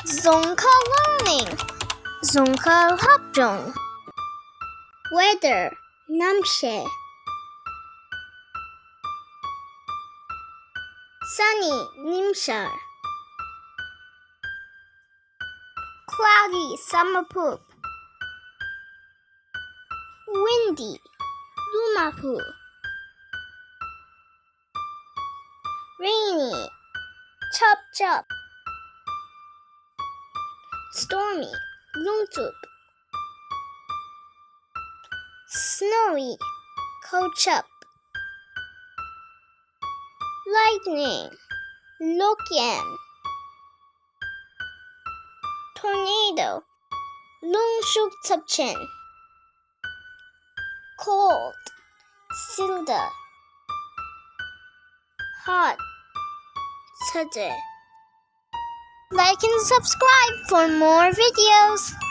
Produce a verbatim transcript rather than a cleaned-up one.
རྫོང་ཁ་ལར་ནིང་། རྫོང་ཁ་སློབ་སྦྱོང་། Weather གནམ་གཤིས། Sunny གཉིམ་ཤར། Cloudy སྲན་མ་ཕུབ། Windy རླུང་མ་ཕུབ། Rainy ཆརཔ་རྐྱབ། Stormy རླུང་འཚུབ། Snowy ཁཝ་རྐྱབ། Lightning གློག་ཀྱེམ། Tornado རླུང་ཤུགས་ཚབས་ཆེན། Cold བསིལ་དྲགས། Hot ཚ་དྲགས། Like and subscribe for more videos.